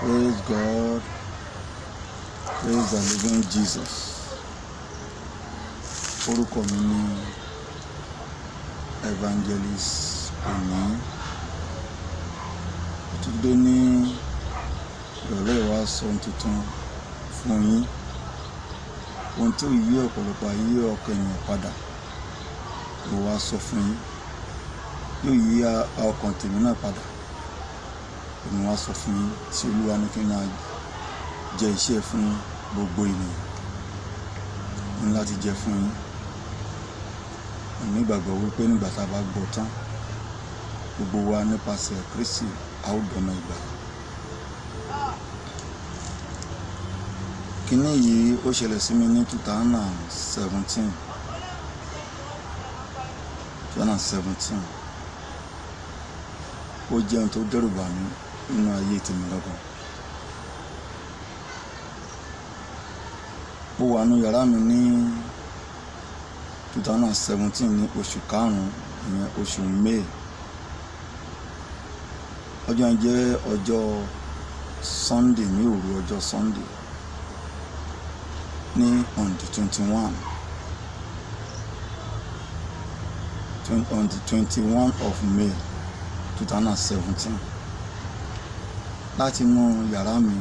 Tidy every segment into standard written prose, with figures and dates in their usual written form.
Praise God. Praise the living Jesus. Orúkọ mi ni Evangelist Òní. Mo tún dé ní ìrọ̀lẹ́ yìí wá sọ ohun tuntun fún yín. Ohun tí ó yí ọ̀pọ̀lọpọ̀ ayé ọkàn ènìyàn padà, mo wá sọ fún yín. Yóò yí ọkàn tèmi náà padà. Mo wá sọ fún yín tí Olúwa ní kí n máa jẹ iṣẹ́ fún gbogbo ènìyàn. Mo ní láti jẹ fún yín. Mo ní ìgbàgbọ́ wípé nígbà tí a bá gbọ́ tán, gbogbo wa nípasẹ̀ Kristi a ó dọmọ ìgbàlà. Kíní yìí ó ṣẹlẹ̀ sí mi ní 2017. 2017. Ó jẹ́ ohun tó dẹ́rù bà mí nínú ayé tèmi gangan. Mo wà nínú yàrá mi ní 2017 ní oṣù karùn-ún, ìyẹn oṣù May. Ọjọ́ yẹn jẹ́ ọjọ́ Sunday, ní òru ọjọ́ Sunday ní on the 21, on the 21 of May 2017. Láti inú yàrá mi,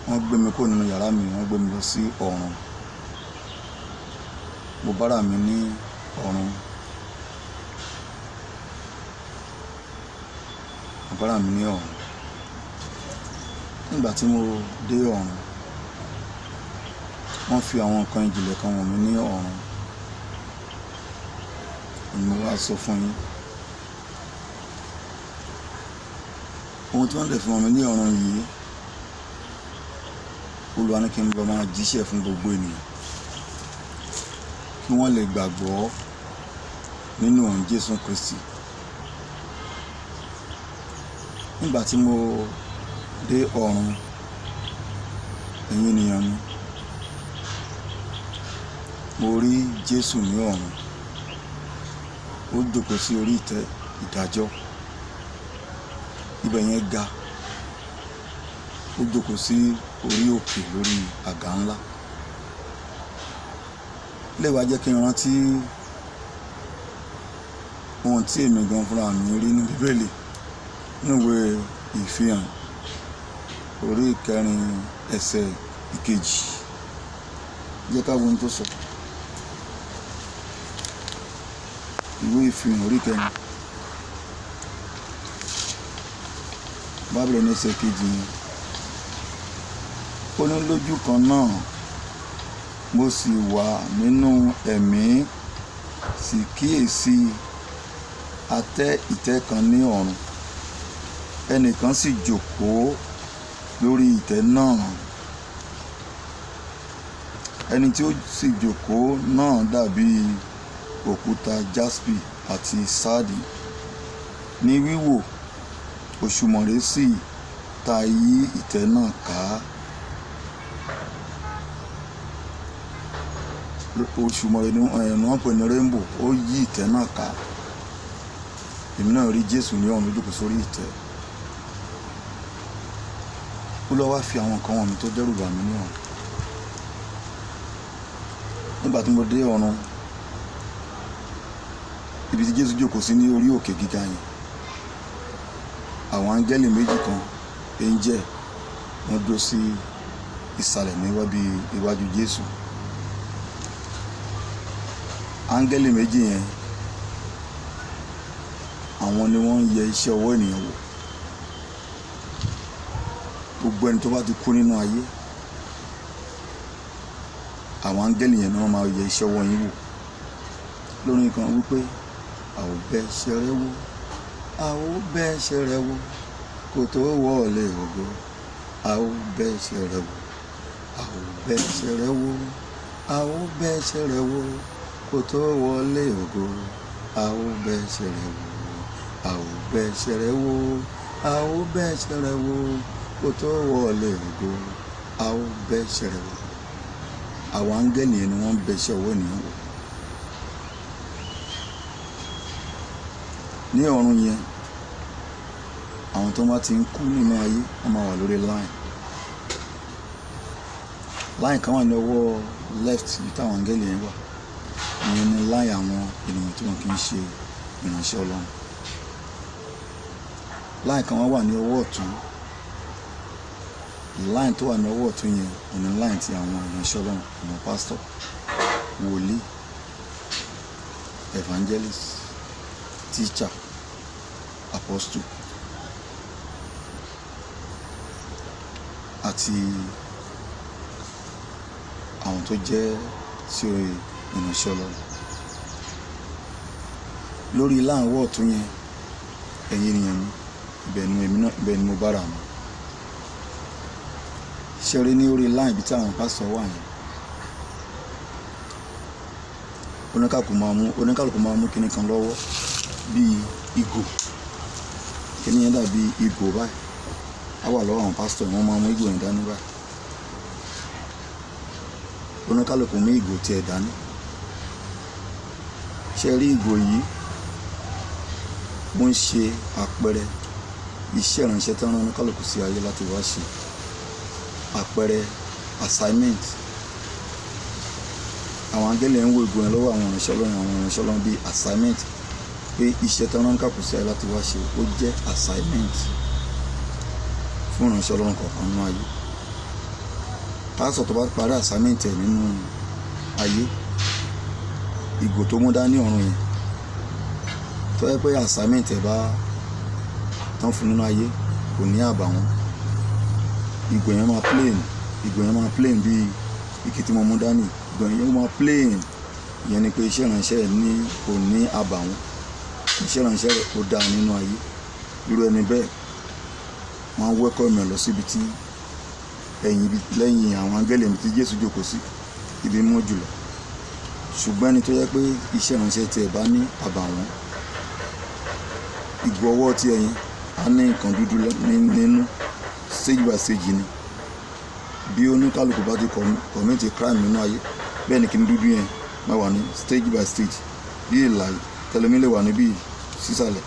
wọ́n gbé mi kúrò nínú yàrá mi, wọ́n gbé mi lọ sí ọ̀run. Mo bára mi ní ọ̀run. Mo bára mi ní ọ̀run. Nígbà tí mo dé ọ̀run, wọ́n fi àwọn nǹkan ìjìnlẹ̀ kan wọ̀n mí ní ọ̀run. Mo wá sọ fún yín. Ohun tí wọ́n dẹ̀ fi wọ̀n mí ní ọ̀run yìí, Olúwa ní kí n lọ máa jíṣẹ́ fún gbogbo ènìyàn kí wọ́n lè gbàgbọ́ nínú òun Jésù Kristi. Nígbà tí mo dé ọ̀run, ẹ̀yin ènìyàn mi, mo rí Jésù ní ọ̀run. Ó jókòó sí orí ìtẹ́ ìdájọ́. Ibẹ̀ yẹn ga. Ó jókòó sí orí òkè lórí àga ńlá. Lè wá jẹ́ kí n rántí ohun tí èmi gan fúnra mi rí ní Bíbélì, nínú ìwé Ìfihàn orí ìkẹrin ẹsẹ̀ ìkejì. Jẹ́ ká wo ohun tó sọ. Ìwé Ìfihàn orí ìkẹrin. Bábélì ní ẹsẹ̀ kejì yẹn. Ó ní lójú kan náà, mo sì wà nínú ẹ̀mí, sì kíyèsi a tẹ́ ìtẹ́ kan ní ọ̀run. Ẹnìkan sì jókòó lórí ìtẹ́ náà. Ẹni tí ó sì jókòó náà dàbí òkúta jaspi àti sardi. Ní wíwò, òṣùmàrè sì ta yí ìtẹ́ náà ká. Òṣùmàrè ni wọ́n ń pè ní rainbow. Ó yí ìtẹ́ náà ká. Èmi náà rí Jésù ní ọ̀run jókòó sórí ìtẹ́. Olúwa wá fi àwọn nǹkan wọ̀n mi tó dẹ́rù bà mí ní ọ̀run. Nígbà tí mo dé ọ̀run, ibi tí Jésù jókòó sí ní orí òkè gíga yẹn, àwọn áńgẹ́lì méjì kan, angel, wọ́n dúró sí ìsàlẹ̀ níwájú iwájú Jésù. Áńgẹ́lì méjì yẹn, àwọn ni wọ́n ń yẹ iṣẹ́ ọwọ́ ènìyàn wò. Gbogbo ẹni tó bá ti kú nínú ayé, àwọn áńgẹ́lì yẹn ni wọ́n máa yẹ iṣẹ́ ọwọ́ yín wò. Lórí nǹkan wípé a ò bẹ iṣẹ́ rẹ wò, a ò bẹ iṣẹ́ rẹ wò, kó tó wọlé ògo. A ò bẹ iṣẹ́ rẹ wò, a ò bẹ iṣẹ́ rẹ wò, a ò bẹ iṣẹ́ rẹ wò, kó tó wọlé ògo. A ò bẹ iṣẹ́ rẹ wò, a ò bẹ iṣẹ́ rẹ wò, a ò bẹ iṣẹ́ rẹ wò, kó tó wọlé ògo. A ò bẹ iṣẹ́ rẹ wò. Àwọn áńgẹ́lì yẹn ni wọ́n ń bẹ iṣẹ́ ọwọ́ ènìyàn wò. Ní ọ̀run yẹn, Àwọn tó bá ti ń kú nínú ayé, wọ́n máa wà lórí line. Line kan wà ní ọwọ́ left ibi táwọn áńgẹ́lì yẹn wà. Ìyẹn ni line àwọn ènìyàn tí wọ́n kì í ṣe ìránṣẹ́ Ọlọ́run. Line kan wà ní ọwọ́ ọ̀tún. Line tó wà ní ọwọ́ ọ̀tún yẹn òun ni line ti àwọn ìránṣẹ́ Ọlọ́run, àwọn pastor, wòlíì, evangelist, teacher, apostle àti àwọn tó jẹ́ tí ìránṣẹ́ Ọlọ́run. Lórí line ọwọ́ ọ̀tún yẹn, ẹ̀yin ènìyàn mi, ibẹ̀ ni èmi náà, ibẹ̀ ni mo bára mi. Ṣé rí ní orí line ibi tí àwọn pastor wà yẹn? Oníkálukú máa mú kíní kan lọ́wọ́ bí ìgò. Kíní yẹn dàbí ìgò báyìí. Á wà lọ́wọ́ àwọn pastor, wọ́n máa mú ìgò yẹn dání báyìí. Oníkálukú mú ìgò tí ẹ dání. Ṣé rí ìgò yìí? Ó ń ṣe àpẹẹrẹ iṣẹ́ ìránṣẹ́ tí wọ́n rán oníkálukú sí ayé láti wá ṣe. Àpẹẹrẹ assignment. Àwọn áńgẹ́lì ń wo ìgò yẹn lọ́wọ́ àwọn ìránṣẹ́ Ọlọ́run, àwọn ìránṣẹ́ Ọlọ́run bí assignment pé iṣẹ́ tí wọ́n rán oníkálukú sí ayé láti wá ṣe ó jẹ́ assignment fún ìránṣẹ́ Ọlọ́run kọ̀ọ̀kan nínú ayé. Pastor tó bá parí assignment ẹ̀ nínú ayé, ìgò tó mú dání ọ̀run yẹn, tó jẹ́ pé assignment ẹ̀ bá tán fún nínú ayé kò ní àbàwọ́n. Ìgò yẹn máa plain, ìgò yẹn máa plain bí ike tí mo mú dání. Ìgò yẹn máa plain. Ìyẹn ni pé iṣẹ́ ìránṣẹ́ ẹ̀ ní kò ní àbàwọ́n. Iṣẹ́ ìránṣẹ́ rẹ̀ ó dáa nínú ayé. Irú ẹni bẹ́ẹ̀ wọ́n á welcome ẹ̀ lọ síbi tí ẹ̀yìn ibi lẹ́yìn àwọn áńgẹ́lì ibi tí Jésù jókòó sí, ibi mímọ́ jùlọ. Ṣùgbọ́n ẹni tó jẹ́ pé iṣẹ́ ìránṣẹ́ tí ẹ bá ní àbàwọ́n, ìgò ọwọ́ tí ẹ yẹn á ní nǹkan dúdú nínú. Stage by stage ni. Bí oníkálukú bá ti commit crime nínú ayé, bẹ́ẹ̀ ni kíní dúdú yẹn máa wà ní stage by stage. Bí ìlà tẹlomi lè wà níbí sísàlẹ̀,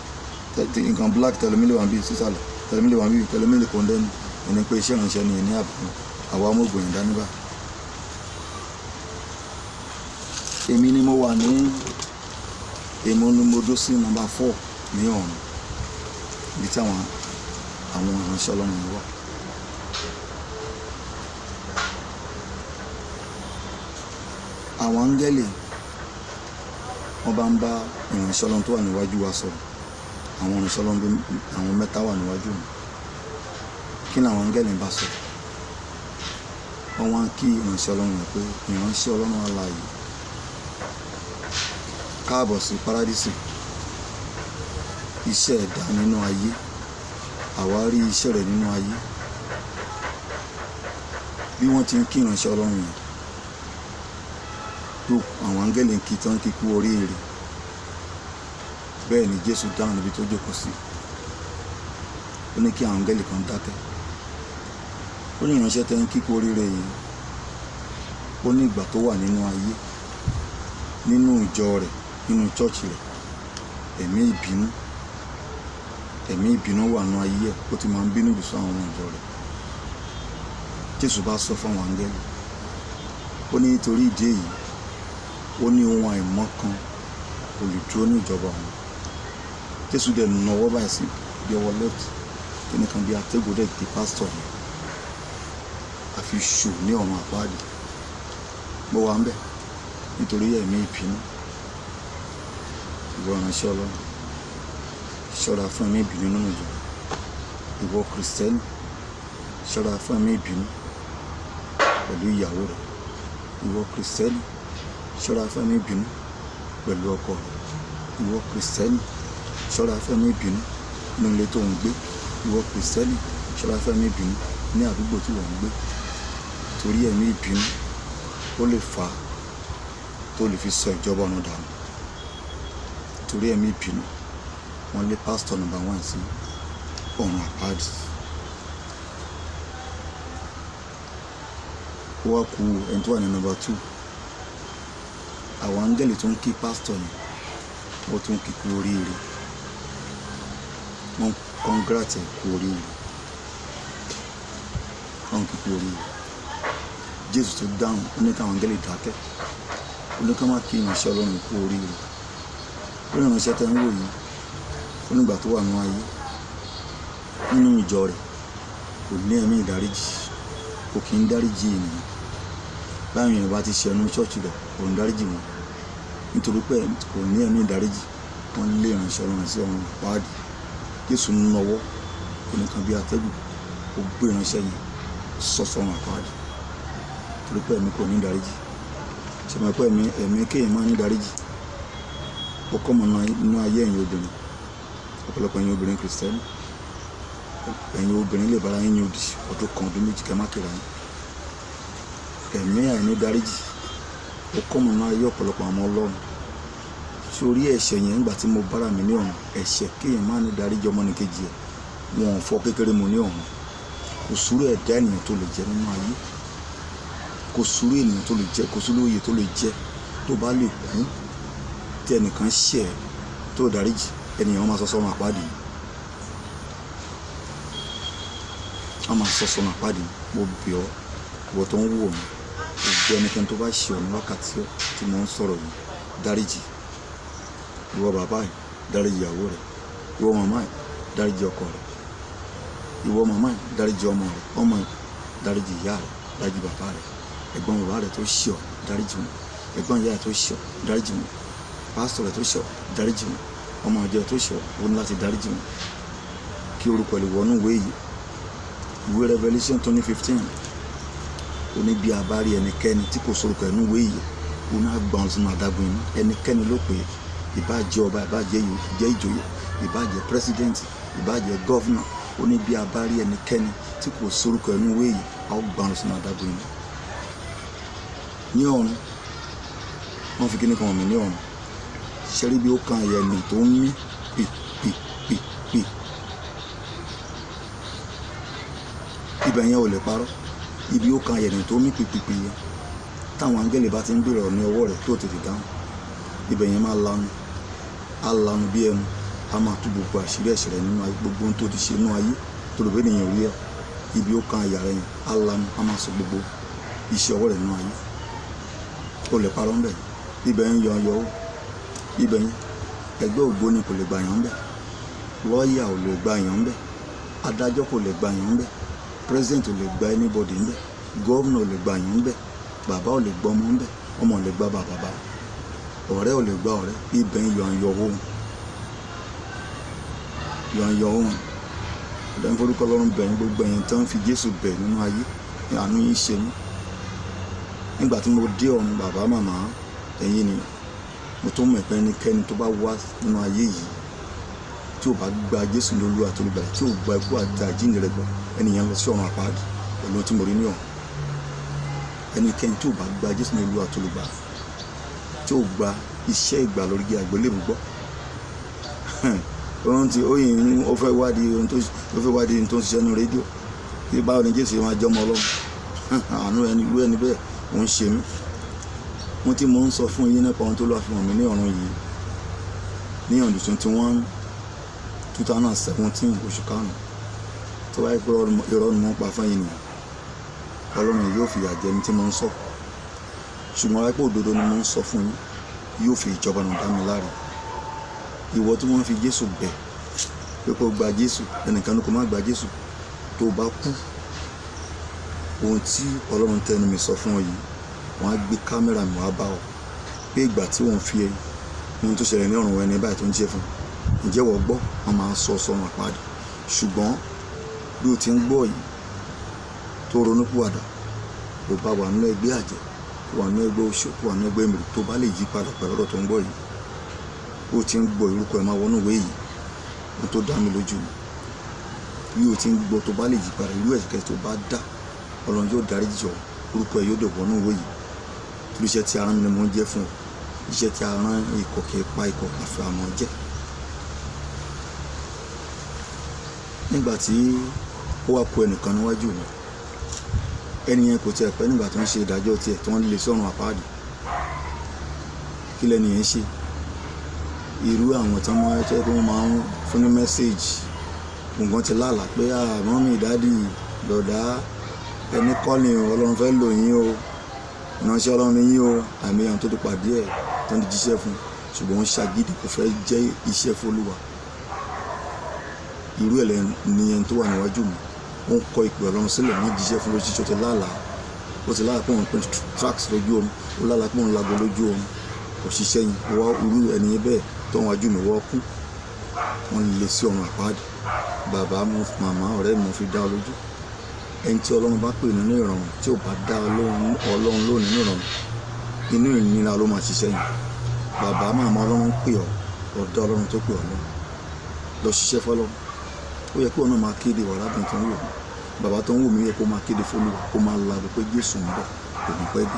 nǹkan black tẹlomi lè wà níbí sísàlẹ̀, tẹlomi lè wà níbí, tẹlomi lè condemn. Ẹni pé iṣẹ́ ìránṣẹ́ ni ní àbàwọ́n. Àwa mú ìgò yẹn dání báyìí. Èmi ni mo wà ní, èmi ni mo dó sí number 4 ní ọ̀run, ibi tí àwọn ìránṣẹ́ Ọlọ́run yẹn wà. Àwọn áńgẹ́lì wọ́n bá ń bá ìránṣẹ́ Ọlọ́run tó wà níwájú wa sọ̀rọ̀. Àwọn ìránṣẹ́ Ọlọ́run bí àwọn mẹ́ta wà níwájú mi. Kí ni àwọn áńgẹ́lì ń bá sọ̀rọ̀? Wọ́n wá ń kí ìránṣẹ́ Ọlọ́run yẹn pé ìránṣẹ́ Ọlọ́run alààyè, káàbọ̀ sí paradísì. Iṣẹ́ ẹ̀dá nínú ayé, àwa rí iṣẹ́ rẹ̀ nínú ayé. Bí wọ́n ti ń kí ìránṣẹ́ Ọlọ́run yẹn, tó àwọn áńgẹ́lì ń kí tán kíkú oríire. Bẹ́ẹ̀ ni Jésù dáhùn níbi tó jókòó sí. Ó ní kí àwọn áńgẹ́lì kan dákẹ́. Ó ní ìránṣẹ́ tẹ́ ń kíkú oríire yìí, ó ní ìgbà tó wà nínú ayé, nínú ìjọ rẹ̀, nínú church rẹ̀, ẹ̀mí ìbínú wà nínú ayé ẹ̀, ó ti máa ń bínú jù sí àwọn ọmọ ìjọ rẹ̀. Jésù bá sọ fún àwọn áńgẹ́lì, ó ní nítorí ìdí èyí, ó ní ohun àìmọ́ kan kò lè dúró ní ìjọba òun. Jésù dẹ̀ nawọ́ báyìí sí bí ọwọ́ left, kíní kan bí atẹ́gùn dẹ̀ di pastor yẹn. Àfi ṣù ní ọ̀run àpáàdì. Mo wà ń bẹ̀ nítorí ẹ̀mí ìbínú. Ìwọ ìránṣẹ́ Ọlọ́run, ṣọ́ra fún ẹ̀mí ìbínú nínú ìjọ. Ìwọ Kristẹni, ṣọ́ra fún ẹ̀mí ìbínú pẹ̀lú ìyàwó rẹ. Ìwọ Kristẹni, ṣọ́ra fún ẹ̀mí ìbínú pẹ̀lú ọkọ rẹ. Ìwọ Kristẹni, ṣọ́ra fún ẹ̀mí ìbínú nínú ilé tó ń gbé. Ìwọ Kristẹni, ṣọ́ra fún ẹ̀mí ìbínú ní àdúgbò tí wọ́n ń gbé. Torí ẹ̀mí ìbínú ó lè fà á tó lè fi sọ ìjọba ọ̀run dànù. Torí ẹ̀mí ìbínú, wọ́n lé pastor number 1 sí ọ̀run àpáàdì. Ó wá ku ẹni tó wà ní number 2. Àwọn áńgẹ́lì tó ń kí pastor yẹn, wọ́n tún kí kú oríire. Wọ́n Congrats, ẹ̀ kú oríire. Wọ́n kì í kú oríire. Jésù tó dáhùn, ó ní káwọn áńgẹ́lì dákẹ́, ó ní ká má kí ìránṣẹ́ Ọlọ́run kú oríire. Ó ní ìránṣẹ́ tẹ́ ń wò yìí, ó nígbà tó wà nínú ayé, nínú ìjọ rẹ̀, kò ní ẹ̀mí ìdáríjì, kò kì í dáríjì ènìyàn. Báwọn èèyàn bá ti ṣe ẹnu ṣọ́ọ̀ṣì rẹ̀, kò ń dáríjì wọn, nítorí pé kò ní ẹ̀mí ìdáríjì. Wọ́n lé ìránṣẹ́ Ọlọ́run sí ọ̀run àpáàdì. Jésù ń nawọ́, kò ní kan bí atẹ́gùn, ó gbé ìránṣẹ́ yẹn sọ sọ́run àpáàdì, torí pé ẹ̀mí kò ní ìdáríjì. Ṣe mọ̀ pé ẹ̀mí kéèyàn máa ní ìdáríjì, ó kọ́ mọ̀ nínú ayé ẹ̀yin obìnrin. Ọ̀pọ̀lọpọ̀ ẹ̀yin obìnrin Kìrìsìtẹ́nì, ẹ̀yin obìnrin lè bára yín yín òdì ọdún kan, ọdún méjì, kẹ́ má kíra yín. Ẹ̀mí àìní ìdáríjì ó kọ́ mọ̀ nínú ayé ọ̀pọ̀lọpọ̀ àwọn Ọlọ́run. Sórí ẹ̀ṣẹ̀ yẹn, nígbà tí mo bára mi ní ọ̀run, ẹ̀ṣẹ̀ kéèyàn máa ní ìdáríjì ọmọnìkejì ẹ̀, wọn ò fọ́ kékeré mu ní ọ̀run. Kò sùúrù ẹ̀dá ènìyàn tó lè jẹ nínú ayé, kò sùúrù ènìyàn tó lè jẹ, kò sùúrù oyè tó lè jẹ. Tó bá lè kú tí ẹnìkan ṣẹ̀ tó dáríjì, ènìyàn máa sọ sọ́run àpáàdì. Wọ́n máa sọ sọ́run àpáàdì. Mo bẹ̀ ọ́, ìwọ tó ń wò mí, gbogbo ẹnikẹ́ni tó bá ṣẹ̀ ọ́ ní wákàtí tí mo ń sọ̀rọ̀ yìí, dáríjì. Ìwọ bàbá yìí, dáríjì ìyàwó rẹ. Ìwọ màmá yìí, dáríjì ọkọ rẹ. Ìwọ màmá yìí, dáríjì ọmọ rẹ. Ọmọ yìí, dáríjì ìyá rẹ, dáríjì bàbá rẹ. Ẹ̀gbọ́n bàbá rẹ tó ṣẹ̀ ọ́, dáríjì wọn. Ẹ̀gbọ́n ìyá rẹ tó ṣẹ̀ ọ́, dáríjì wọn. Pásítọ̀ rẹ tó ṣẹ̀ ọ́, dáríjì wọn. Ọmọ ìjọ rẹ tó ṣẹ̀ ọ́, ó ní láti dáríjì wọn. Kí orúkọ lè wọnú ìwé yìí. Ìwé Revelation 20:15, ó ní bí a bá rí ẹnikẹ́ni tí kò sorúkọ ẹ̀ nínú ìwé yìí, ó ní á gbà ọ́n sínú adágún iná. Ẹnikẹ́ni ló pè é, ìbá jẹ́ ọba, ìbá jẹ́ ìjòyè, ìbá jẹ́ president, ìbá jẹ́ governor. Ó ní bí a bá rí ẹnikẹ́ni tí kò sorúkọ ẹ̀ nínú ìwé yìí, a ó gbà ọ́n sínú adágún iná. Ní ọ̀run, wọ́n fi kíní kan hàn mí ní ọ̀run. Ṣé rí bí ó kan ẹ̀yẹ ẹni tó ń mí pì pì pì pì. Ibẹ̀ yẹn ò lè parọ́. Ibi ó kan ẹ̀yẹ ẹni tó ń mí pì pì pì yẹn, táwọn áńgẹ́lì bá ti ń bèrè ọ̀rọ̀ ní ọwọ́ rẹ̀ tó tètè dáhùn, ibẹ̀ yẹn máa lanu, á lanu bí ẹmu, á máa tú gbogbo àṣírí ẹ̀ṣẹ̀ rẹ̀ nínú ayé, gbogbo ohun tó ti ṣe nínú ayé tó rò pé ènìyàn rí ẹ. Ibi ó kan àyà rẹ̀ yẹn, á lanu, á máa sọ gbogbo iṣẹ́ ọwọ́ rẹ̀ nínú ayé. Ó lè parọ́ ńbẹ̀. Ibẹ̀ ń yọ ọyọ ó. Ibẹ̀ yẹn, ẹgbẹ́ ògbóni kò lè gbà yàn ńbẹ̀. Lọ́ọ̀yà ò lè gbà yàn ńbẹ̀. Adájọ́ kò lè gbà yàn ńbẹ̀. President ò lè gba anybody ńbẹ̀. Governor ò lè gbà yàn ńbẹ̀. Bàbá ò lè gba ọmọ ńbẹ̀. Ọmọ ò lè gba bàbá. Ọ̀rẹ́ ò lè gba ọ̀rẹ́. Ibẹ̀ ń yọ ọyọ ó. Yọ ọyọ ó. Ọ̀dọ̀ ń forúkọ Ọlọ́run bẹ̀ yín, gbogbo ẹ̀yin tó ń fi Jésù bẹ̀ nínú ayé, àánú yín ṣe mí. Nígbà tí mo dé ọ̀run, bàbá màmá ẹ̀yin ni mo tó mọ̀ pé ẹnikẹ́ni tó bá wá nínú ayé yìí tí ò bá gba Jésù ní Olúwa tó lùgbàlà, tí ò gba ikú àti àjíǹde rẹ̀ gbọ́, ẹnìyẹn lọ sí ọ̀run àpáàdì pẹ̀lú ohun tí mo rí ní ọ̀run. Ẹnikẹ́ni tí ò bá gba Jésù ní Olúwa tó lùgbàlà, tí ò gba iṣẹ́ ìgbà lórí igi àgbélébùú gbọ́, ohun tí ó yìn ó fẹ́ wádìí ohun tó ó fẹ́ wádìí ohun tó ń ṣiṣẹ́ nínú rédíò, bí báwo ni Jésù máa jẹ́ ọmọ Ọlọ́run? Àánú ẹni irú ẹni bẹ́ẹ̀ ò ń ṣe mí. Ohun tí mò ń sọ fún yín nípa ohun tó lọ́ọ́ fi hàn mí ní ọ̀run yìí ní ọdún 21 2017 oṣù karùn-ún, tó wáyé pé irọ́ ni mò ń pa fún yín nìyẹn, Ọlọ́run yóò fìyà jẹ mí tí mò ń sọ. Ṣùgbọ́n wáyé pé òdodo ni mò ń sọ fún yín, yóò fi ìjọba náà dá mi láre. Ìwọ tí wọ́n fi Jésù bẹ̀ pé kó gba Jésù, ẹnìkan ní kó má gba Jésù, tó bá kú, ohun tí Ọlọ́run tẹnu mi sọ fún ọ yìí, wọ́n á gbé kámẹ́rà mi wá bá ọ pé ìgbà tí òun fi ohun tó ṣẹlẹ̀ ní ọ̀run ẹni báyìí tó ń jẹ́ fún un, ǹjẹ́ wọ́n gbọ́? Wọ́n máa sọ sọ́run àpáàdì. Ṣùgbọ́n bí o ti ń gbọ́ yìí tó ronúpìwàdà, tó bá wà nínú ẹgbẹ́ àjẹ́, tó wà nínú ẹgbẹ́ oṣó, tó wà nínú ẹgbẹ́ èmèrè, tó bá lè yí padà pẹ̀lú ọ̀rọ̀ tó ń gbọ́ yìí, bí o ti ń gbọ́ orúkọ ẹ̀ máa wọnú ìwé yìí, ohun tó dá mi lójú ni. Bí o ti ń gbọ́ tó bá lè yí padà, irú ẹ̀ṣẹ̀ tó bá dá, Ọlọ́run yóò dáríjì ọ́, orúkọ ẹ̀ yóò dẹ̀ wọnú ìwé yìí. Torí iṣẹ́ tí a rán mi ni mò ń jẹ́ fún ọ. Iṣẹ́ tí a rán ikọ̀ kì í pa ikọ̀, àfi àmọ́ jẹ́. Nígbà tí ó wá ku ẹnìkan níwájú mi, ẹni yẹn kò tiẹ̀ pẹ́ nígbà tó ń ṣe ìdájọ́ tiẹ̀ tí wọ́n lé sọ́run àpáàdì. Kí lẹni yẹn ṣe? Irú àwọn tí wọ́n máa ń jẹ́ pé wọ́n máa ń fún ní message Nǹkan ti lálàá pé mọ́mí, dádì, bọ̀dá, ẹni kọ́ni o, Ọlọ́run fẹ́ lò yín o, ìránṣẹ́ Ọlọ́run ni yín o. Àmì àwọn tó ti pàdé ẹ̀ tó ń jíṣẹ́ fún, ṣùgbọ́n ó ń ṣàgídí, kò fẹ́ jẹ́ iṣẹ́ f'Olúwa. Irú ẹ̀ ni ẹni tó wà níwájú mi. Ó ń kọ ìpè Ọlọ́run sílẹ̀, wọ́n jíṣẹ́ fún lóṣìṣẹ́. Ó ti lálàá, ó ti lálàá pé òun pín tracts lójú oorun, ó lálàá pé òun lago lójú oorun, kò ṣiṣẹ́ yẹn. Wọ́n irú ẹni bẹ́ẹ̀ tó ń wájú mi wọ́n kú, wọ́n lè sí ọ̀run àpáàdì. Bàbá mo, màmá, ọ̀rẹ́ mi, mo fi dá ọ lójú, ẹni tí Ọlọ́run bá pè nínú ìrọ̀rùn, tí ò bá dá Ọlọ́run lóhùn nínú ìrọ̀rùn, inú ìnira ló máa ṣiṣẹ́ yẹn. Bàbá, màmá, Ọlọ́run pè ọ́, lọ dá Ọlọ́run tó pè ọ́ lọ, lọ ṣiṣẹ́ fọlọ́run. Ó yẹ kí wọn náà máa kéde wàrà bí tó ń wò mí. Bàbá tó ń wò mí, yẹ kó máa kéde f'Olúwa, kó máa lago pé Jésù ń bọ̀, kò ní pẹ́ dé.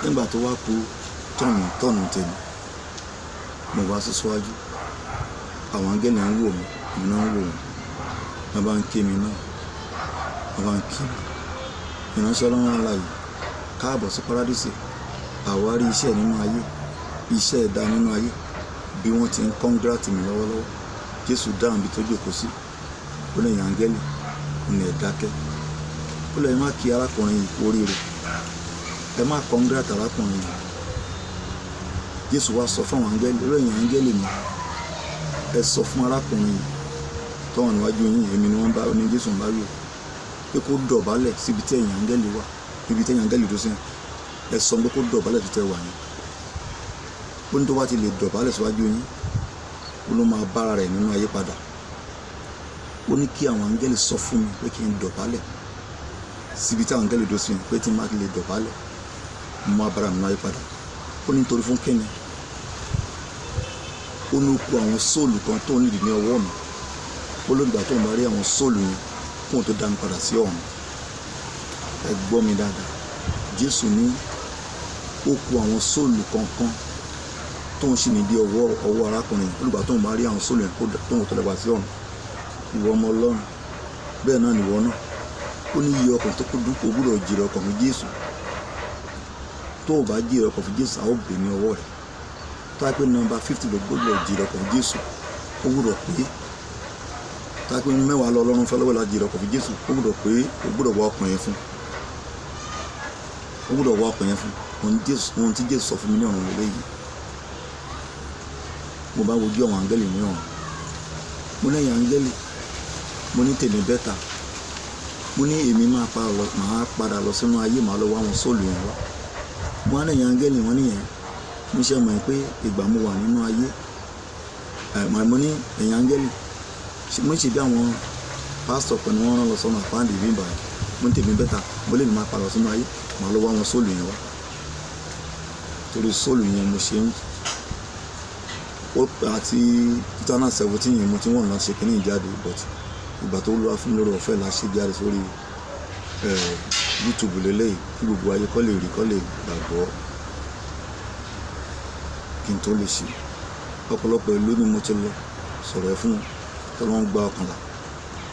Nígbà tó wá ku tọ̀nù tọ̀nù tèmi, mo bá sún síwájú. Àwọn áńgẹ́lì ń wò mí, èmi náà ń wò wọ́n. Wọ́n bá ń ké mi náà, wọ́n bá ń kí mi. Ìránṣẹ́ Ọlọ́run alààyè, káàbọ̀ sí Paradísì. Àwárí iṣẹ́ nínú ayé, iṣẹ́ ẹ̀dá nínú ayé, bí wọ́n ti ń congrat mi lọ́wọ́lọ́wọ́. Jésù dáhùn bí tó jókòó sí. Ó ní, "Ẹ̀yin áńgẹ́lì," ó ní, "ẹ dákẹ́." Ó lè má kí arákùnrin yìí kú oríire. Ẹ má congrat arákùnrin yìí. Jésù wá sọ fún àwọn áńgẹ́lì, ó ní, "Ẹ̀yin áńgẹ́lì mi, ẹ sọ fún arákùnrin yìí tó wà níwájú yín." Èmi ni wọ́n bá ní Jésù ń bá wí o, pé kó dọ̀bálẹ̀ síbi tí ẹ̀yin áńgẹ́lì wà, níbi tí ẹ̀yin áńgẹ́lì tó sí. Ẹ sọ pé kó dọ̀bálẹ̀ tó tẹ wà yẹn. Ó ní tó bá ti lè dọ̀bálẹ̀ síwájú yín, ó ló máa bára rẹ̀ nínú ayé padà. Ó ní kí àwọn áńgẹ́lì sọ fún mi pé kí n dọ̀bálẹ̀ síbi tí àwọn áńgẹ́lì tó sí yẹn, pé tí n bá ti lè dọ̀bálẹ̀, mo máa bára mi nínú ayé padà. Ó ní nítorí fún kíni? Ó ní ó kó àwọn soul kan tó nídìí ní ọwọ́ mi. Ó lóògbà tó ń bá rí àwọn soul yẹn kóun tó dá mi padà sí ọ̀run. Ẹ gbọ́ mi dáadáa. Jésù ní ó kó àwọn soul kankan tó ń ṣì nídìí ọwọ́ arákùnrin yẹn. Ó lóògbà tó ń bá rí àwọn soul yẹn tóun tó dá padà sí ọ̀run. Ìwọ ọmọ Ọlọ́run, bẹ́ẹ̀ náà ni ìwọ náà. Ó ní iye ọkàn tó kú, o gbúdọ̀ jèrè ọkàn fún Jésù. Tó o bá jèrè ọkàn fún Jésù, a ó bè ní ọwọ́ rẹ̀. Tó bá pé nọ́mbà 50 ló gbọ́dọ̀ jèrè ọkàn fún Jésù, ó gbúdọ̀ pé. Tó bá pé 10 lọ Ọlọ́run fẹ́ lọ́wọ́ láti jèrè ọkàn fún Jésù, ó gbúdọ̀ pé, ó gbúdọ̀ wá ọkàn yẹn fún. Ó gbúdọ̀ wá ọkàn yẹn fún. Ohun tí Jésù sọ fún mi ní ọ̀run lélẹ́yìí. Mo bá wojú àwọn áńgẹ́lì ní ọ̀run. Mo ní, "Ẹ̀yin áńgẹ́lì," mo ní, "tèmi better." Mo ní èmi máa pa lọ, màá padà lọ sínú ayé, màá lọ wá àwọn soul yẹn wá. Mo wá ní, "Ẹ̀yin áńgẹ́lì," wọ́n níyẹn. Mo ṣe mọ̀ pé ìgbà mo wà nínú ayé, mo ní, "Ẹ̀yin áńgẹ́lì," mo ṣe bí àwọn pásítọ̀ kan ni wọ́n rán lọ sọ́nà àpáàdì bí báyìí. Mo ní tèmi better, mo lè máa padà lọ sínú ayé, màá lọ wá àwọn soul yẹn wá. Torí soul yẹn mo ṣe ń ó àti 2017 yẹn mo ti wọ̀n láti ṣe kíní ìjáde, but ìgbà tó Olúwa fún mi lórí ọ̀fẹ́ la ṣe jáde sórí YouTube lélẹ́yìí kí gbogbo ayé kó lè rí, kó lè gbàgbọ́ kí n tó lè ṣe. Ọ̀pọ̀lọpọ̀ ìlú ni mo ti lọ sọ̀rọ̀ ẹ fún wọn tí wọ́n gba ọkàn là.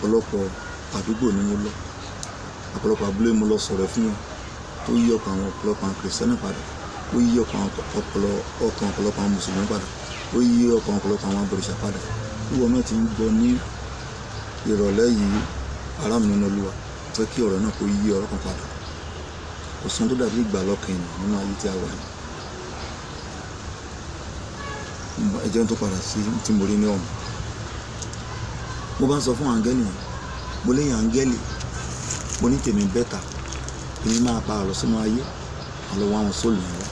Ọ̀pọ̀lọpọ̀ àdúgbò ni mo lọ, ọ̀pọ̀lọpọ̀ abúlé mo lọ sọ̀rọ̀ ẹ fún wọn tó yí ọkàn àwọn ọ̀pọ̀lọpọ̀ àwọn Kìrìsìtẹ́nì padà, ó yí ọkàn ọkàn ọ̀pọ̀lọpọ̀ àwọn Mùsùlùmí padà, ó yí ọkàn ọ̀pọ̀lọpọ̀ àwọn abọ̀rìṣà padà. Ìwọ náà ti ń gbọ́ ní ìrọ̀lẹ́ yìí, ará mi nínú Olúwa, fẹ́ kí ọ̀rọ̀ náà kó yí ọ̀rọ̀ kan padà. Kò sí ohun tó dàbí ìgbàlà ọkàn ènìyàn nínú ayé tí a wà yìí. Ẹ jẹ́ n tó padà sí tí mo rí ní ọ̀run. Mo bá ń sọ fún áńgẹ́lì yẹn, mo ní, "Ẹ̀yin áńgẹ́lì," mo ní, "tèmi better, èmi máa padà lọ sínú ayé, màá lọ wá àwọn soul yẹn wá."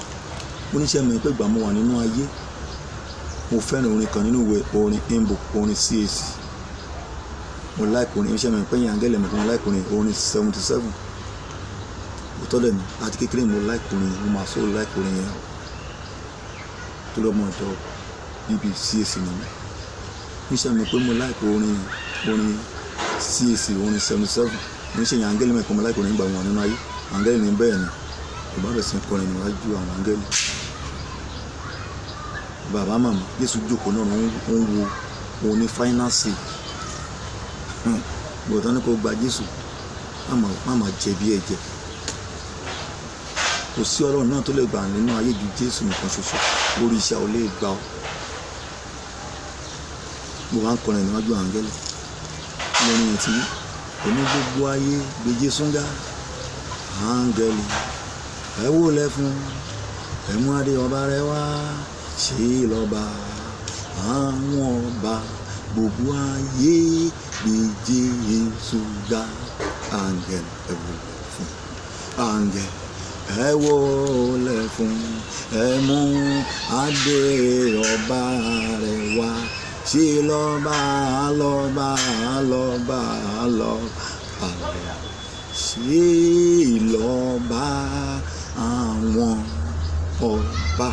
Mo ní ṣé ẹ mọ̀ pé ìgbà mo wà nínú ayé, mo fẹ́ràn orin kan nínú ìwé orin hymn book, orin CAC. Mo like orin, ṣé ẹ mọ̀ pé ẹ̀yin áńgẹ́lì mọ̀ pé mo like orin, orin 77. Òótọ́ dẹ̀ ni, àti kékeré mo like orin yẹn, mo máa so like orin yẹn o. Torí ọmọ ìjọ bíbí CAC ni mí. Ní ṣé ẹ mọ̀ pé mo like orin, orin CAC, orin 77. Mo ní ṣé ẹ̀yin áńgẹ́lì mọ̀ pé mo like orin nígbà mo wà nínú ayé. Áńgẹ́lì ní bẹ́ẹ̀ ni. Mo bá bẹ̀rẹ̀ sí ní kọrin níwájú àwọn áńgẹ́lì. Bàbá màmá, Jésù jókòó náà ó ń wo òun ní final say. Ìwọ tán ní kó gba Jésù, má má jẹ̀bi ẹ̀jẹ̀. Kò sí Ọlọ́run náà tó lè gbà nínú ayé ju Jésù nìkan ṣoṣo. Òrìṣà ò lè gbà ọ́. Mo wá ń kọrin níwájú àwọn áńgẹ́lì. Lórí yẹn ti wí, òní gbogbo ayé gbé Jésù ga, áńgẹ́lì ẹ wólẹ̀ fún, ẹ mú adé ọba rẹ̀ wá, ṣe lọ́ba àwọn ọba, gbogbo ayé gbé Jésù ga, áńgẹ́lì ẹ wólẹ̀ fún, áńgẹ́lì ẹ wólẹ̀ fún, ẹ mú adé ọba rẹ̀ wá, ṣe lọ́ba lọ́ba lọ́ba lọ́ba, ṣe lọ́ba àwọn ọba.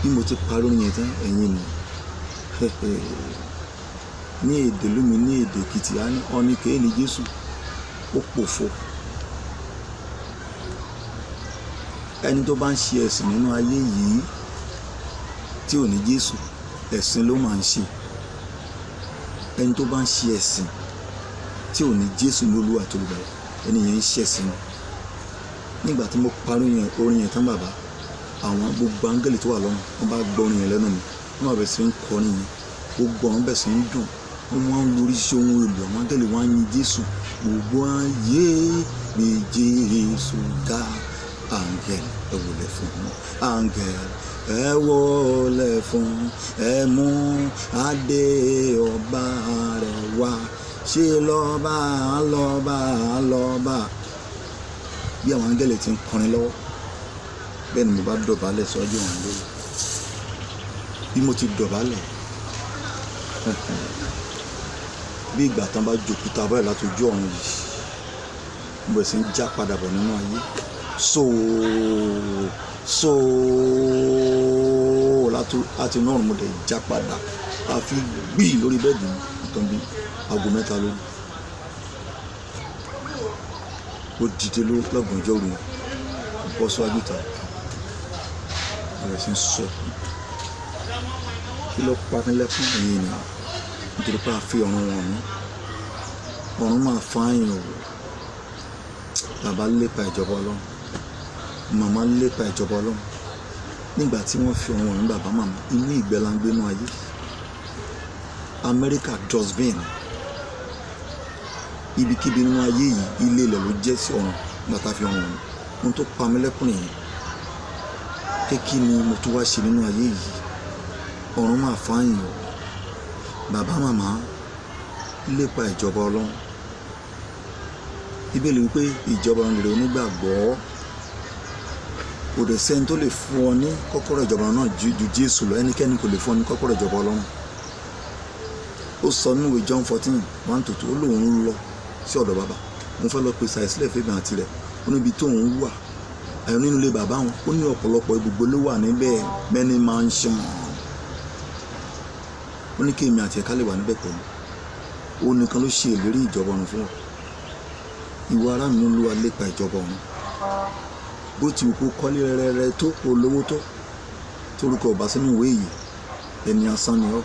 Bí mo ti parí orin yẹn tán, ẹ̀yin ni ní èdè lómi ní èdè Èkìtì, a ní ọ̀nì kéènì Jésù ó pòfo. Ẹni tó bá ń ṣe ẹ̀sìn nínú ayé yìí tí ò ní Jésù, ẹ̀sìn ló máa ń ṣe. Ẹni tó bá ń ṣe ẹ̀sìn tí ò ní Jésù ní Olúwa tó lùgbàlà, ẹni yẹn ń ṣe ẹ̀sìn. Nígbà tí mo parí orin yẹn tán bàbá, àwọn gbogbo áńgẹ́lì tó wà lọ́run, wọ́n bá gbọ́ orin yẹn lẹ́nu mi, wọ́n bá bẹ̀rẹ̀ sí ń kọrin yẹn, gbogbo àwọn bẹ̀rẹ̀ sí ń dùn, wọ́n wá ń lórí sí ohun èlò, àwọn áńgẹ́lì wá ń yin Jésù, gbogbo ayé gbé Jésù ga, áńgẹ́lì ẹ wólẹ̀ fún, áńgẹ́lì ẹ wólẹ̀ fún, ẹ mú adé ọba rẹ̀ wá, ṣe lọ́ba lọ́ba lọ́ba. Bí àwọn áńgẹ́lì ti ń kọrin lọ́wọ́, bẹ́ẹ̀ ni mo bá dọ̀bálẹ̀ síwájú àwọn áńgẹ́lì. Bí mo ti dọ̀bálẹ̀, bí ìgbà tán bá jòkúta báyìí láti ojú ọ̀run yìí, mo bẹ̀rẹ̀ sí ń já padà bọ̀ nínú ayé. Sóò láti inú ọ̀run mo dẹ̀ já padà, a fi gbì lórí bẹ́ẹ̀dì mi nǹkan bí aago 3 lóru. Ó dìde lọ́gànjọ́ òru yẹn, bọ́ síwájú ìta, bẹ̀rẹ̀ sí ń sọ. Kí ló pa mí lẹ́kún ẹ̀yin ènìyàn? Nítorí pé a fi ọ̀run wọ̀n mí. Ọ̀run máa fáyìn o. Bàbá lépa ìjọba Ọlọ́run, màmá lépa ìjọba Ọlọ́run. Nígbà tí wọ́n fi ọ̀run wọ̀n mí, bàbá màmá, inú ìgbẹ́ la ń gbé nínú ayé. Amẹ́ríkà dustbin. Ibikíbi nínú ayé yìí, ilé ilẹ̀ ló jẹ́ sí ọ̀run nígbà tá a fi ọ̀run wọ̀n mí. Ohun tó pa mí lẹ́kún nìyẹn. Pé kí ni mo tún wá ṣe nínú ayé yìí? Ọ̀run máa fáyìn o. Bàbá màmá lépa ìjọba Ọlọ́run. Bíbélì wípé ìjọba ọ̀run rere onígbàgbọ́. Kò dẹ̀ sẹ́ni tó lè fún ọ ní kọ́kọ́rọ́ ìjọba náà ju Jésù lọ. Ẹnikẹ́ni kò lè fún ọ ní kọ́kọ́rọ́ ìjọba Ọlọ́run. Ó sọ nínú ìwé John 14:1-2, ó lóun ń lọ sí ọ̀dọ̀ bàbá. Mo fẹ́ lọ pèsè àìsílẹ̀ fún èmi àti rẹ̀. Ó níbi tó ń wà, àyọ̀ nínú ilé bàbá wọn. Ó ní ọ̀pọ̀lọpọ̀ ibùgbé ló wà níbẹ̀, many mansion. Ó ní kí èmi àti ẹ̀ ká lè wà níbẹ̀ pẹ̀lú. Ó nìkan ló ṣe ìlérí ìjọba ọ̀run fún ọ. Ìwọ ará mi, Olúwa lépa ìjọba ọ̀run. Bó ti wù kó kọ́lé rẹ́rẹ́rẹ́ tó, kó lówó tó, torúkọ ò bá sínú ìwé yìí, ẹni asán ni ọ́.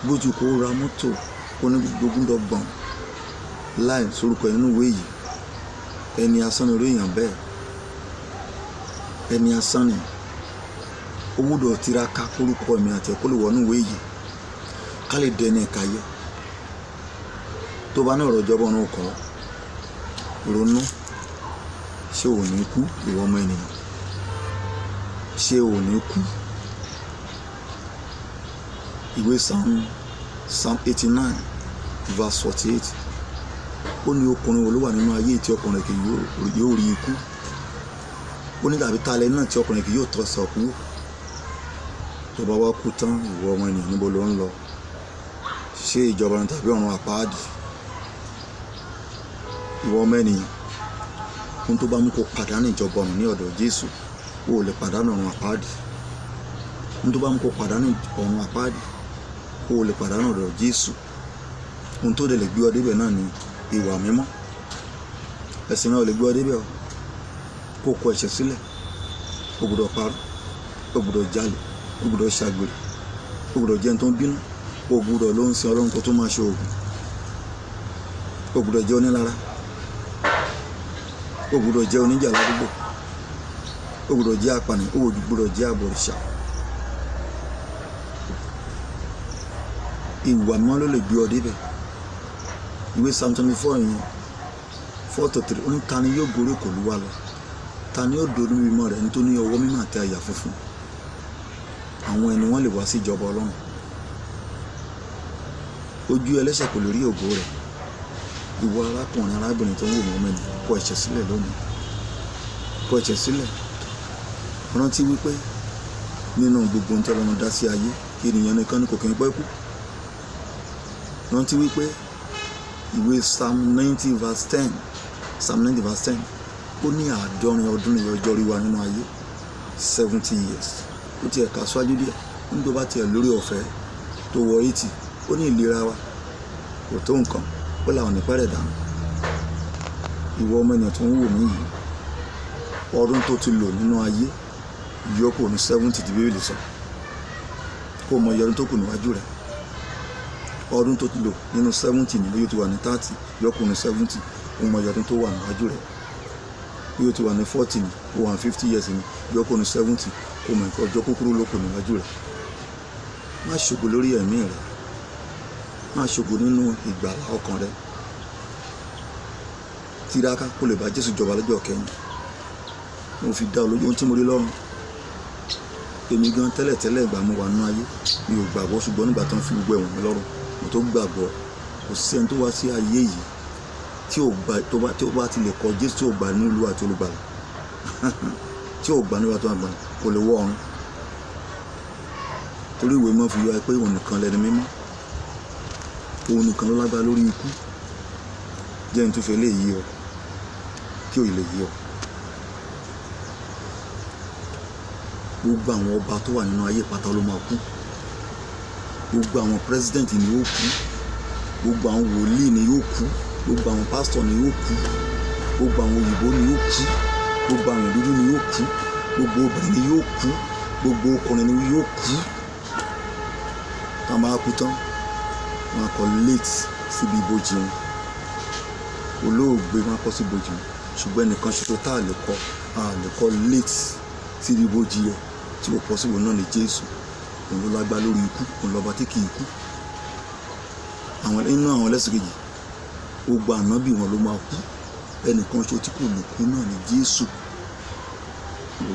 Bó ti wù kó ra mọ́tò, kó ní gbogbo láì sorúkọ nínú ìwé yìí, ẹni asán ni orí èèyàn bẹ́ẹ̀. Ẹni asán ni. Ó gbúdọ̀ tiraka kórúkọ èmi àti ẹ̀ kó lè wọ inú ìwé yìí, ká lè dẹni ẹ̀ka yẹ. Tó bá ní ọ̀rọ̀ ìjọba ọ̀run kọ́, ronú. Ṣé ò ní kú, ìwọ ọmọ ènìyàn? Ṣé ò ní kú? Ìwé Psalm 89 verse 48. Ó ní ọkùnrin wo ló wà nínú ayé tí ọkùnrin kì yóò rí ikú? Ó ní tàbí talẹ̀ náà tí ọkùnrin kì yóò tọ́ sọ kú. Tó bá wá kú tán, ìwọ ọmọ ènìyàn, níbo ló ń lọ? Ṣé ìjọba ọ̀run tàbí ọ̀run àpáàdì? Ìwọ ọmọ ènìyàn, ohun tó bá mú kó pàdánù ìjọba ọ̀run ní ọ̀dọ̀ Jésù, o ò lè pàdánù ọ̀run àpáàdì. Ohun tó bá mú kó pàdánù ọ̀run àpáàdì, o ò lè pàdánù ọ̀dọ̀ Jésù. Ohun tó dẹ̀ lè gbé ọ débẹ̀ náà ni ìwà mímọ́. Ẹ̀sìn náà ò lè gbé ọ débẹ̀ o. Kó kọ ẹ̀ṣẹ̀ sílẹ̀, o gbọdọ̀ parọ́, o gbọdọ̀ jalè, o gbọdọ̀ ṣàgbèrè, o gbọdọ̀ jẹ́ ẹni tó ń bínú, o gbọdọ̀ ló ń sin Ọlọ́run kó tó máa ṣe òògùn, o gbọdọ̀ jẹ́ onílara, o gbọdọ̀ jẹ́ oníjà ládùúgbò, o gbọdọ̀ jẹ́ apànìyàn, o gbọdọ̀ jẹ́ abọ̀rìṣà. Ìwà mímọ́ ló lè gbé ọ débẹ̀. Ìwé Psalm 24 yẹn 4-3, ó ní ta ni yóò gorí òkè Olúwa lọ? Ta ni yóò dúró níbi mímọ́ rẹ̀? Ẹni tó ní ọwọ́ mímọ́ àti àyà funfun. Àwọn ẹni wọ́n lè wá sí ìjọba Ọlọ́run. Ojú ẹlẹ́ṣẹ̀ kò lè rí ògo rẹ̀. Ìwọ arákùnrin, arábìnrin tó ń wò mí, ọmọ ẹni, kọ ẹ̀ṣẹ̀ sílẹ̀ lónìí. Kọ ẹ̀ṣẹ̀ sílẹ̀. Rántí wípé nínú gbogbo ohun tí Ọlọ́run dá sí ayé, ènìyàn nìkan ni kò kí ń pẹ́ kú. Rántí wípé ìwé Psalm 90 verse 10, Psalm 90 verse 10, ó ní 70 ọdún ní ọjọ́ orí wa nínú ayé, 70 years. Ó ti ẹ̀ka síwájú díẹ̀, ní tó bá tiẹ̀ lórí ọ̀fẹ́ tó wọ 80, ó ní ìlera wa kò tó nǹkan, ó làwọn ní pẹ́rẹ̀ dànù. Ìwọ ọmọ ènìyàn tó ń wò mí yìí, ọdún tó ti lò nínú ayé yọ kò ní 70 tí Bíbélì sọ, kó mọ iye ọdún tó kù níwájú rẹ̀. Ọdún tó ti lò nínú 70 ní, bóyá ó ti wà ní 30, yọ kò ní 70, ó mọ iye ọdún tó wà níwájú rẹ̀. Bóyá ó ti wà ní 40 ní, ó wà ní 50 years ní, yọ kò ní 70, kó mọ nǹkan ọjọ́ kúkúrú ló kù níwájú rẹ̀. Má ṣògo lórí ẹ̀mí rẹ̀, má ṣògo nínú ìgbàlà ọkàn rẹ̀. Tiraka kó lè bá Jésù jọba lọ́jọ́ kẹ́yìn. Mo fi dá ọ lójú ohun tí mo rí lọ́run. Èmi gan tẹ́lẹ̀tẹ́lẹ̀ ìgbà mo wà nínú ayé, mi ò gbàgbọ́, ṣùgbọ́n nígbà tó ń fi gbogbo ẹ̀wọ̀n mi lọ́run, mo tó gbàgbọ́. Kò sí ẹni tó wá sí ayé yìí tí ò gba, tó bá ti lè kọ Jésù, tí ò gbà ní Olúwa àti Olùgbàlà, tí ò gbà ní Olúwa àti Olùgbàlà, kò lè wọ ọ̀run. Torí ìwé mímọ́ fi yé wa pé òun nìkan lẹni mímọ́, òun nìkan ló lágbára lórí ikú. Jẹ́ n tó fi eléyìí yé ọ, kí òye lè yé ọ. Gbogbo àwọn ọba tó wà nínú ayé pátá ló máa kú. Gbogbo àwọn president ni yóò kú. Gbogbo àwọn wòlíì ni yóò kú. Gbogbo àwọn pastor ni yóò kú. Gbogbo àwọn òyìnbó ni yóò kú. Gbogbo àwọn dúdú ni yóò kú. Gbogbo obìnrin ni yóò kú. Gbogbo ọkùnrin ni yóò kú. Tí wọ́n bá kú tán, wọ́n á kọ late síbi ibojì wọn. Olóògbé wọ́n á kọ sí ibojì wọn. Ṣùgbọ́n ẹnìkan ṣoṣo tá a lè kọ, a lè kọ late síbi ibojì rẹ̀ tí kò possible náà ni Jésù. Òun ló lágbára lórí ikú, òun lọ́ba tí kì í kú. Àwọn nínú àwọn ẹlẹ́sìn kejì, gbogbo ànábì wọn ló máa kú. Ẹnìkan ṣoṣo tí kò lè kú náà ni Jésù.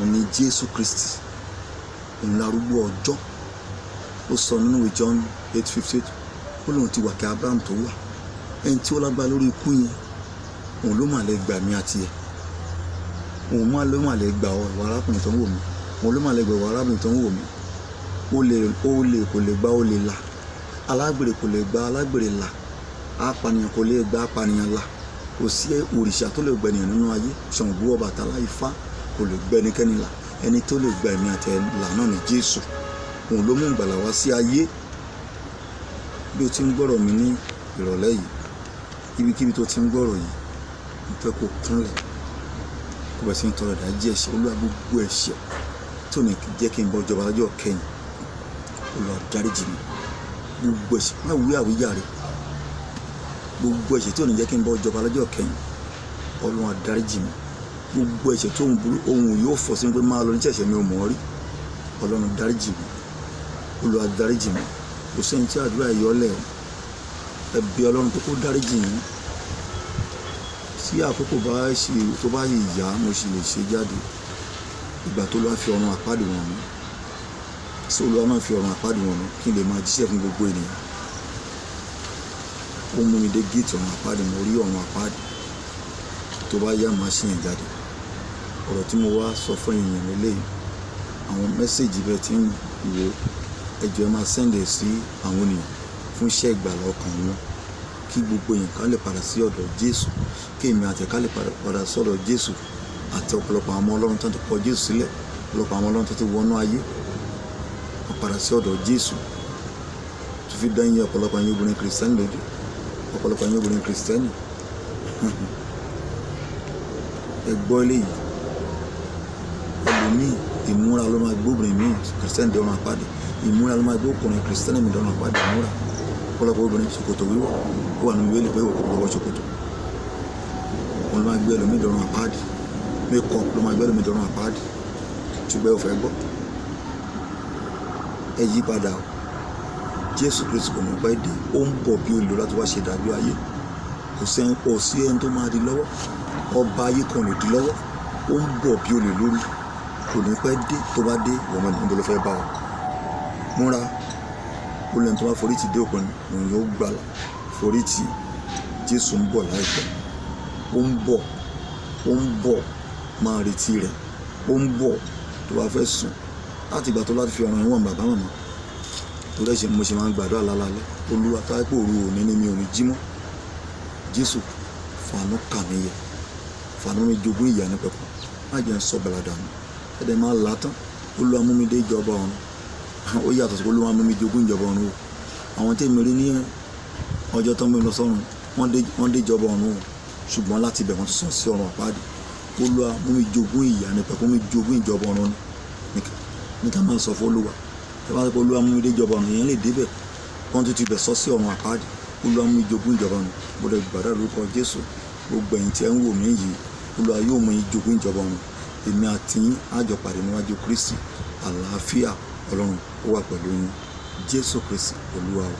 Òun ni Jésù Kristi. Òun larúgbó ọjọ́. Ó sọ nínú ìwé John 8:58, ó lóun ti wà kí Abraham tó wà. Ẹni tí ó lágbára lórí ikú yẹn, òun ló máa lè gbà mí àti ẹ̀. Òun ló máa lè gbà ọ, ìwà arákùnrin tó ń wò mí. Òun ló máa lè gbà ìwà arábìnrin tó ń wò mí. Ó lè kò lè gba, ó lè là. Alágbèrè kò lè gba alágbèrè là. Apànìyàn kò lè gba apànìyàn là. Kò sí òrìṣà tó lè gba ènìyàn nínú ayé. Ṣàngó, Ọbàtálá, Ifá kò lè gba ẹnikẹ́ni là. Ẹni tó lè gba ẹ̀mí àti ẹ̀ là náà ni Jésù. Òun ló mú ìgbàlà wá sí ayé. Bí o ti ń gbọ́rọ̀ mi ní ìrọ̀lẹ́ yìí, ibikíbi tó ti ń gbọ́rọ̀ yìí, mo fẹ́ kó kúnlẹ̀, kó bẹ̀rẹ̀ sí ní tọrọ ìdáríjì ẹ̀ṣẹ̀. Olúwa, gbogbo ẹ̀ṣẹ̀ tí ò ní jẹ́ kí n bọ́ jọba lọ́jọ́ kẹ́yìn, Olúwa dáríjì mi. Gbogbo ẹ̀ṣẹ̀, má wí àwíjàre. Gbogbo ẹ̀ṣẹ̀ tí ò ní jẹ́ kí n bọ́ jọba lọ́jọ́ kẹ́yìn, Olúwa dáríjì mi. Gbogbo ẹ̀ṣẹ̀ tó ń burú, ohun yóò fọ̀ sí mi pé máa lọ ní ṣẹ̀ṣẹ̀ mi ò mọ̀ rí. Ọlọ́run dáríjì mi. Olúwa dáríjì mi. Kò sẹ́ni tí àdúrà yọ ọ́ lẹ̀ o. Ẹ bẹ̀ Ọlọ́run pé kó dáríjì yín. Tí àkókò bá ṣe, tó bá yìí yá, mo sì lè ṣe jáde. Ìgbà tó Olúwa fi ọ̀run àpáàdì wọ̀n mí. Tí Olúwa máa fi ọ̀run àpáàdì wọ̀n mí kí n lè máa jíṣẹ́ fún gbogbo ènìyàn. Ó mú mi dé géètì ọ̀run àpáàdì, mo rí ọ̀run àpáàdì. Tó bá yá, màá ṣì yẹn jáde. Ọ̀rọ̀ tí mo wá sọ fún ènìyàn lélẹ́yìí, àwọn message bẹ́ẹ̀ tí ń wò, ẹ jọ̀ọ́ ẹ máa send ẹ̀ sí àwọn ènìyàn fún iṣẹ́ ìgbàlà ọkàn wọn. Kí gbogbo èèyàn ká lè padà sí ọ̀dọ̀ Jésù. Kí èmi àti ẹ ká lè padà sí ọ̀dọ̀ Jésù àti ọ̀pọ̀lọpọ̀ àwọn ọmọ Ọlọ́run tó ti kọ Jésù sílẹ̀, ọ̀pọ̀lọpọ̀ àwọn ọmọ Ọlọ́run tó ti wọnú ayé, wọ́n padà sí ọ̀dọ̀ Jésù. Tó fi dán yín ọ̀pọ̀lọpọ̀ ẹ̀yin obìnrin Kristẹni lójú, ọ̀pọ̀lọpọ̀ ẹ̀yin obìnrin Kristẹni. Ẹ gbọ́ eléyìí. Ẹlòmíì, ìmúra ló máa gbé obìnrin míì Kristẹni dé ọ̀run àpáàdì. Ìmúra ló máa gbé ọkùnrin Kristẹni mi dé ọ̀run àpáàdì. Ìmúra. Ọ̀pọ̀lọpọ̀ obìnrin ṣòkòtò wíwọ̀, ó wà nínú Bíbélì pé òkú lọ́wọ́ ṣòkòtò. Òun ló máa gbé ẹlòmíì dé ọ̀run àpáàdì. Makeup ló máa gbé ẹlòmíì dé ọ̀run àpáàdì. Ṣùgbọ́n ẹ ò fẹ́ gbọ́. Ẹ yí padà o. Jésù Kristi kò ní pẹ́ dé. Ó ń bọ̀ bí olè láti wá ṣe ìdájọ́ ayé. Kò sí ẹni tó máa di lọ́wọ́. Ọba ayé kan lè di lọ́wọ́. Ó ń bọ̀ bí olè lóru, kò ní pẹ́ dé. Tó bá dé, ìwọ mọ̀ níbo ló fẹ́ bá ọ. Múra. Ó lẹ́ni tó bá forí tì dé òpin, òun yóò gbàlà. Forí tì. Jésù ń bọ̀ láìpẹ́. Ó ń bọ̀, ó ń bọ̀, máa retí rẹ̀. Ó ń bọ̀. Tó bá fẹ́ sùn láti ìgbà tó láti fi ọ̀ràn ìwọ̀n bàbá màmá tó lẹ́sẹ̀, mo ṣe máa ń gbàdúrà lálálẹ́. Olúwa, tó wáyé pé òru òní ni mi ò ní jí mọ́, Jésù, fàánú kà mí yẹ, fàánú mi jogún ìyà ní pẹ̀kun, má jẹ́ ń sọ gbàlàdà mi ẹ̀dẹ̀ máa là á tán. Olúwa, mú mi dé ìjọba ọ̀run. Ó yàtọ̀ sí Olúwa mú mi jogún ìjọba ọ̀run o. Àwọn tí èmi rí ní ọjọ́ tó ń gbé mi lọ sọ́run, wọ́n dé ìjọba ọ̀run o, ṣùgbọ́n láti ibẹ̀ wọ́n ti sọ sí ọ̀run àpáàdì. Olúwa, mú mi jogún ìyà ní pẹ̀kun, mú mi jogún ìjọba ọ̀run ní ká máa sọ fún Olúwa. Ẹ bá sọ pé Olúwa mú mi dé ìjọba ọ̀run, ìyẹn lè débẹ̀, wọ́n tún ti bẹ̀ sọ sí ọ̀run àpáàdì. Olúwa, mú mi jogún ìjọba ọ̀run. Mo lè gbàdúrà lórúkọ Jésù, gbogbo ẹ̀yin tí ẹ ń wò mí yìí, Olúwa yóò mú yín jogún ìjọba ọ̀run. Èmi àti yín á jọ pàdé níwájú Kristi. Àlàáfíà Ọlọ́run ó wà pẹ̀lú yín. Jésù Kristi Olúwa o.